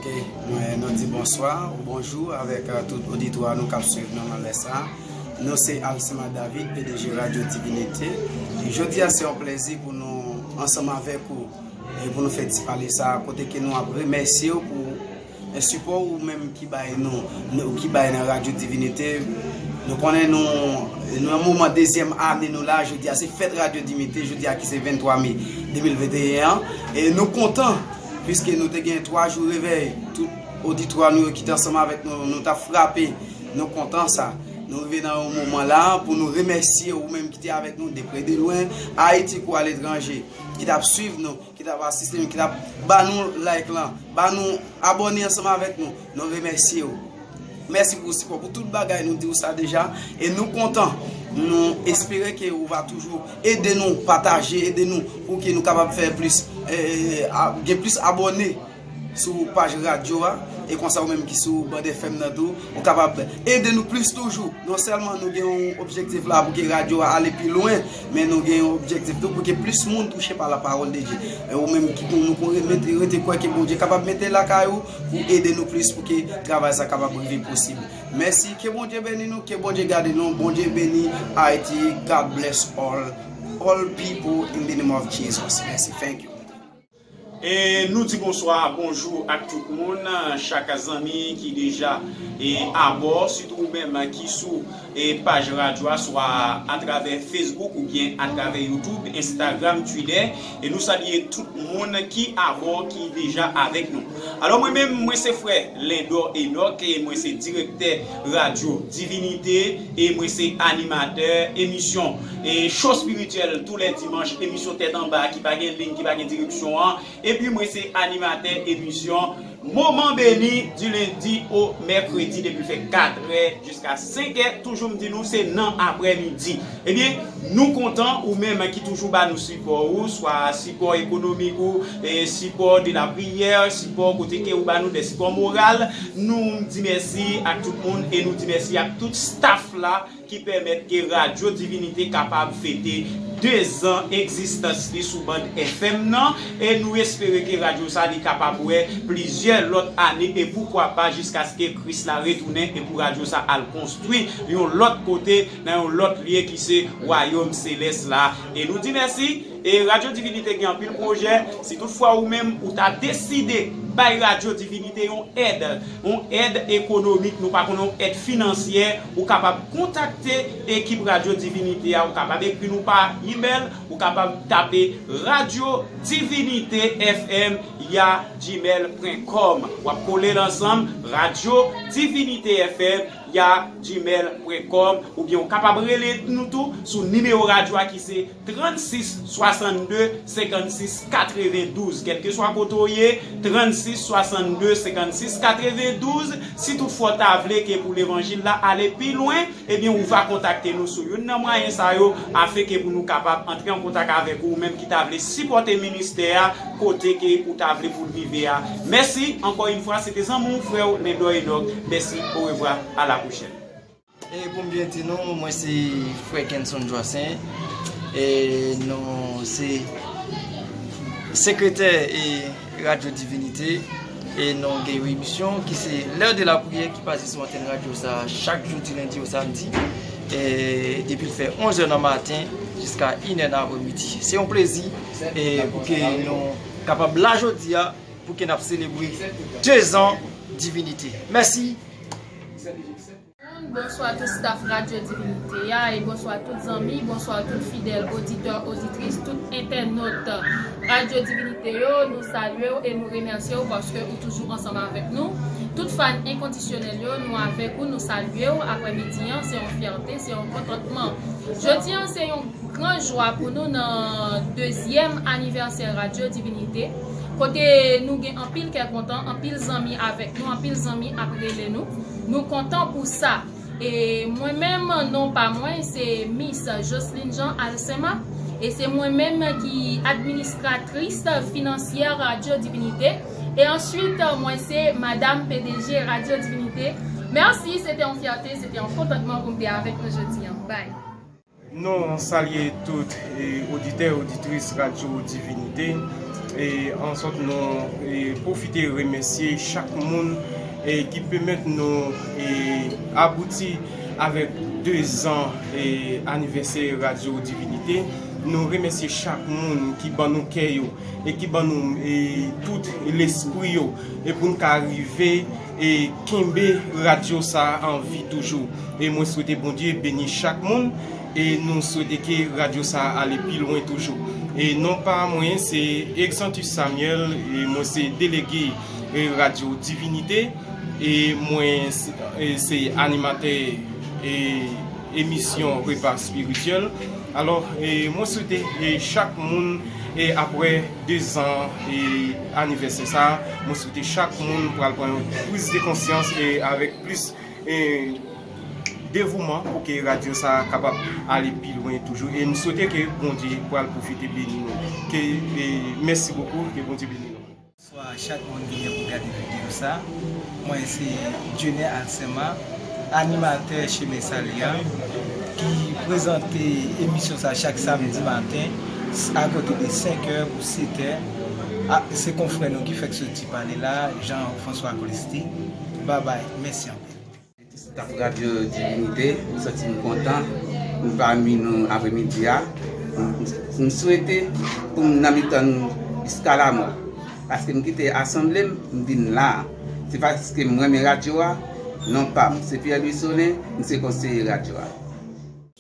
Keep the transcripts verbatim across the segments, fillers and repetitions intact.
Mwen, nou di bonswa ou bonjou avèk, euh, tout oditwa nou k ap swiv nou nan lè sa. Nou se Alcima David, P D G Radio Divinité. Jodi a, se yon plezi pou nou ansanm avèk ou e pou nou fè ti pale sa, kote ke nou ap remèsye w pou, e, sipò ou menm ki bay nou, nou, ki bay nan Radio Divinité. Nou konnen nou, nou nan moman dezyèm ane nou la, jodi a se fèt Radio Divinité, jodi a ki se venntwa me de mil venteyen an. E nou kontan, piske nou te gen twa jou revèy, tout oditwa nou yo ki te ansanm avèk nou, nou t ap frape. Nou kontan sa. Nou rive nan yon moman la pou nou remèsye ou menm ki te avèk nou, de pre de lwen, Ayiti kou aletranje, ki t ap swiv nou, ki t ap asiste nou, ki t ap ba nou like lan, ba nou abòne ansanm avèk nou. Nou remèsye w. Mèsi pou sipò, pou tout bagay, nou di w sa deja. E nou kontan. Nou espere ke ou va toujou ede nou pataje, ede nou pou ke nou kapab fè plis, eh, a- gen plis abòne sou paj radyo a. E konsa, ou menm ki sou Band F M nan tou, ou kapab ede nou plis toujou. Non sèlman nou gen yon objektif la pou ke radyo a ale pi lwen, men nou gen yon objektif tou pou ke plis moun touche pa la parole de Dieu. E ou menm ki kon nou kon rete, rete kwè ke Bondye kapab mete lakay ou pou ede nou plis pou ke travay sa kapab rive posib. Mèsi, ke Bondye beni nou, ke Bondye gade nou, Bondye beni Ayiti. God bless all, all people in the name of Jesus. Mèsi, thank you. E nou di bonswa, bonjou ak tout moun, chak zanmi ki deja, e, abò, sitou ou menm ki sou, e, paj radyo a, swa atravè Facebook oubyen atravè YouTube, Instagram, Twitter. E nou salye tout moun ki abò, ki deja avèk nou. Alò, mwen menm, mwen se frè Lendor Enoch, e mwen se direktè Radyo Divinité, e mwen se animatè emisyon, e, show spirityèl tou lè dimanch, emisyon Tèt Anba ki pa gen liy, ki pa gen direksyon an. Epi mwen se animatè emisyon Moman Beni di lendi o mèkredi depi l fè katrè jiska senkè. Toujou m di nou se nan aprèmidi. Ebyen, nou kontan ou menm ki toujou ba nou sipò ou, swa sipò ekonomik ou, e sipò de lapriyè, sipò kote ke ou ba nou de sipò moral. Nou di mèsi ak tout moun e nou di mèsi ak tout staff la ki pèmèt ke Radyo Divinité kapab fete dezan egzistans li sou band F M nan, e nou espere ke radyo sa li kapab wè plizyè lòt ane, e poukwa pa jiskaske Kris la retounen e pou radyo sa al konstwi yon lòt kote, nan yon lòt lye ki se wayòm selès la. E nou di mèsi. E Radyo Divinité gen anpil pwojè. Si toutfwa ou menm ou ta deside bay Radyo Divinité yon èd, yon èd ekonomik, nou pa konnen yon èd finansyè, ou kapab kontakte ekip Radyo Divinité a, ou kapab ekri nou pa imèl, ou kapab tape radio divinité f m ya gmail point com. W ap kole l ansanm, radio divinité f m ya gmail point com, oubyen ou kapab rele nou tou sou nimewo radyo a ki se trannsis swasannde senkannsis katrevendouz. Kèlkeswa kote w ye, trannsis swasannde senkannsis katrevendouz. Si toutfwa w ta vle ke pou levanjil la ale pi lwen, ebyen, ou va kontakte nou sou youn nan mwayen sa yo, afenke pou nou kapab antre an kontak avèk ou, ou menm ki ta vle sipòte ministè a, kote ke ou ta vle pou l rive a. Mèsi, ankò yon fwa, se te zanmi w, frè w, Lendor Enoch. Mèsi, orevwa, a la pwochèn. E pou m byen di nou, mwen se frè Kenson Joassaint. E nou se sekretè e Radyo Divinité. E nou gen yon emisyon ki se L'heure de la prière ki pase sou antèn radyo sa a chak jodi lendi ou samdi. E depi l fè onz è nan maten jiska inè nan aprèmidi. Se yon plezi e pou ke nou kapab la jodi a, pou ke n ap selebre dezan Divinité. Mèsi. Bonswa tout staff Radyo Divinité a, e bonswa tout zanmi, bonswa tout fidèl oditè, oditris, tout entènot Radyo Divinité yo. Nou salye w e nou remèsye w paske ou toujou ansanm avèk nou. Tout fan enkondisyonèl yo, nou avèk ou, nou salye w. Aprèmidi an, se yon fyète, se yon kontantman. Jodi an, se yon gran jwa pou nou nan dezyèm anivèsè Radyo Divinité, kote nou gen anpil kè kontan, anpil zanmi avèk nou, anpil zanmi ap rele nou. Nou kontan pou sa. E mwen menm, non pa mwen, se Miss Jocelyn Jean Alcema. E se mwen menm ki administratris finansyè Radyo Divinité. E answit, mwen se Madam P D G Radyo Divinité. Mèsi, se te yon fyète, se te yon kontantman pou m te avèk nou jodi an. Bye. Nou salye tout, e, oditè, oditris Radyo Divinité. E answèt nou e, pwofite remèsye chak moun e, ki pèmèt nou e, abouti avèk de zan e, anivèsè Radyo Divinite. Nou remèsye chak moun ki ban nou kè yo e ki ban nou e, tout lespri yo e pou n ka rive e kenbe radyo sa a an vi toujou. E mwen swete Bondye beni chak moun e nou swete ke radyo sa a ale pi lwen toujou. E non pa mwen se Exantus Samuel e mwen se delege e radyo Divinite e mwen se, e se animatè e emisyon Repa Espirityèl. Alò, e mwen swete e chak moun e apre de zan e anivèsè sa a, mwen swete chak moun pral pran yon priz de konsyans e avèk plis e devouman pou ke radyo sa a kapab ale pi lwen toujou. E m swete ke Bondye pral pwofite beni nou. Ke e mèsi bokou, ke Bondye beni nou. Bonswa chak moun ki gen pou gade videyo sa. Mwen se Dieunè Alcema, animatè Chemen Sali a, ki prezante emisyon sa chak samdi maten akote de senkè pou setè. A, se konfrè nou ki fèk soti pale la, Jean François Colesti. Babay, mèsi anpil. Staff Radyo Divinite, m santi m kontan m pami nou apremidi a. M, m swete pou m nan mitan nou jiska lamò. Paske m kite asanble m, m vin la a. Se paske m renmen radyo a, non pa m se Pierre Louis Solin, m se konseye radyo a.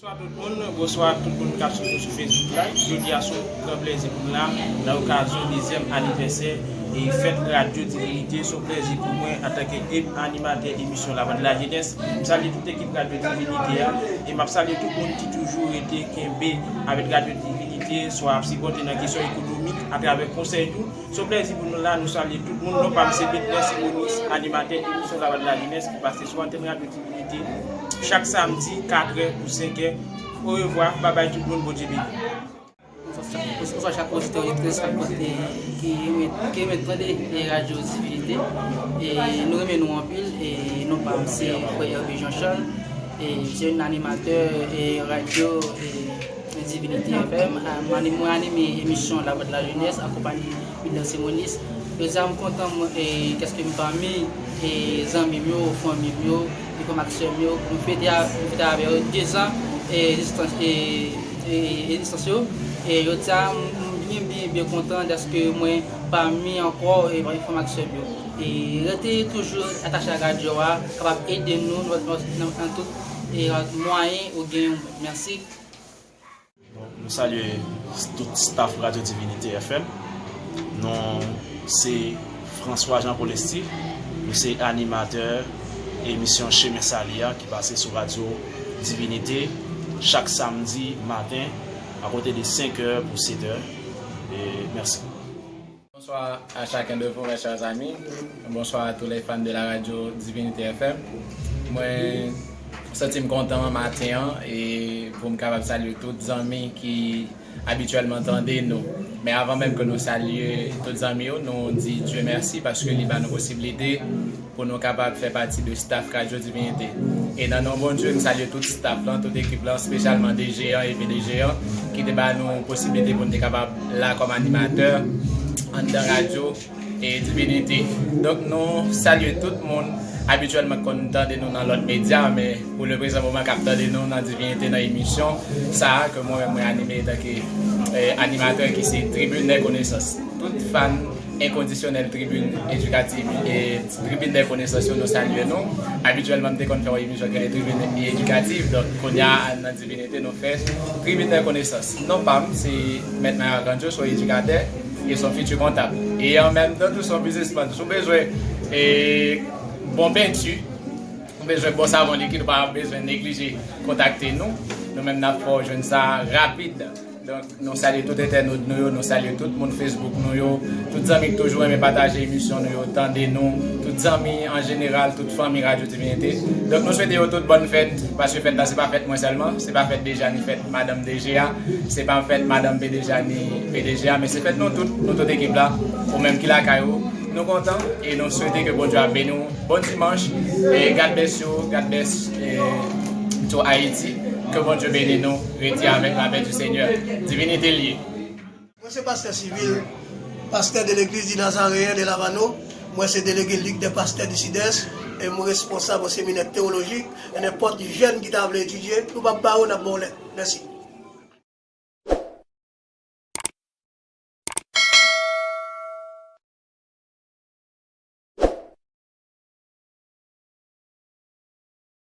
Bonswa tout moun, bonswa tout moun k ap swiv nou sou Facebook Live. Jodi a se yon gran plèzi pou m la nan okazyon dezyèm anivèsè e fèt Radyo Divinite. Se yon plèzi pou mwen antanke e animatè emisyon Lavwa de la Jenès. M salye tout ekip Radyo Divinite a e m ap salye tout moun ki toujou rete kenbe avèk Radyo Divinite, swa ap sipòte nan kesyon ekonomik atravè konsèy tou. Se yon plèzi pou nou la, nou salye tout moun. Non pa m se Bednè Simonis, animatè emisyon Lavwa de la Jenès ki pase sou antèn Radyo Divinite chak samdi katrè pou senkè. Orevwa, babay tout moun, Bondye beni. Bonswa chak oditè, oditris k ap koute, ki renmen, ki renmen tande e radyo Divinite. E nou renmen nou anpil. E non pa m se frè Hervé Jean Charles. E se yon animatè e radyo e Divinity F M. A, mwen anime, mwen anime emisyon Lavwa de la Jenès an konpayi Wilner Simonis. Jodi a m kontan mwen, e, paske m pami e zanmi m yo, fanmi m yo, e frè m ak sè m yo, pou m fete a, pou m fete avè yo dezan e egzistans, e, e, egzistans yo. E jodi a m, m byen, byen, byen kontan dèske mwen pami ankò e frè m ak sè m yo. E rete toujou atache ak radyo a, kapab ede nou nan, nan, nan tout e mwayen ou gen. Mèsi. Nou salye tout staff Radyo Divinite F M. Non se François Jean Colesti. Nou se animatè emisyon Chemen Sali a ki pase sou Radyo Divinite chak samdi maten akote de senkè pou setè. E mèsi. Bonsoir à chacun de vous, mes chers amis. Bonsoir à tous les fans de la radio Divinité F M. Mwen santi m kontan maten an e pou m kapab salye tout zanmi ki abityèlman tande nou. Men avan menm ke nou salye tout zanmi yo, nou di Dye mèsi paske li ba nou posiblite pou nou kapab fè pati de staff Radyo Divinité. E nan non Bondye, m salye tout staff lan, tout ekip lan, espesyalman D G an e P D G an ki te ba nou posiblite pou n te kapab la kòm animatè anndan radyo e Divinité. Donk nou salye tout moun. Abityèlman k konn tande nou nan lòt medya, men pou le prezan moman k ap tande nou nan Divinité nan emisyon sa a ke mwen menm mwen anime etanke animatè ki se Tribune des Connaissances. Tout fan enkondisyonèl Tribune Éducative e Tribune des Connaissances yo, nou salye nou. Abityèlman m te konn fè yon emisyon ki rele Tribune Éducative, donk kounye a nan Divinité nou fè Tribune des Connaissances. Non pa m se Mèt Mayor Grandjo, se yon edikatè e se yon fiti kontab. E an menm tan tou se yon biznismann. Si w bezwen e bon penti, ou bezwen bon savon likid, ou pa bezwen neglije kontakte nou. Nou menm n ap fè w jwenn sa rapid. Donk nou salye tout entènot nou yo, nou salye tout moun Facebook nou yo, tout zanmi k toujou renmen pataje emisyon nou yo, tande nou, tout zanmi an jeneral, tout fanmi Radyo Divinité. Donk nou swete yo tout bòn fèt, paske fèt la se pa fèt mwen sèlman, se pa fèt Deja ni fèt madanm D G a, se pa fèt madanm P D G a ni P D G a, men se fèt nou tout, nou tout ekip la, ou menm ki lakay ou, nou kontan e nou swete ke Bondye ap beni w. Bon dimanch e God bless you, God bless e to Haiti. Ke Bondye beni nou. Rete avèk lapè du Seigneur. Divinité l ye. Mwen se pastè sivil Pasteur de l'église du Nazaréen de Lavano, mwen se delege Ligue des pasteurs du Sud-Est, e mwen responsab yon seminè teyolojik, e nenpòt jèn ki ta vle etidye, nou p ap ba yo, n ap ba w lèt. Mèsi.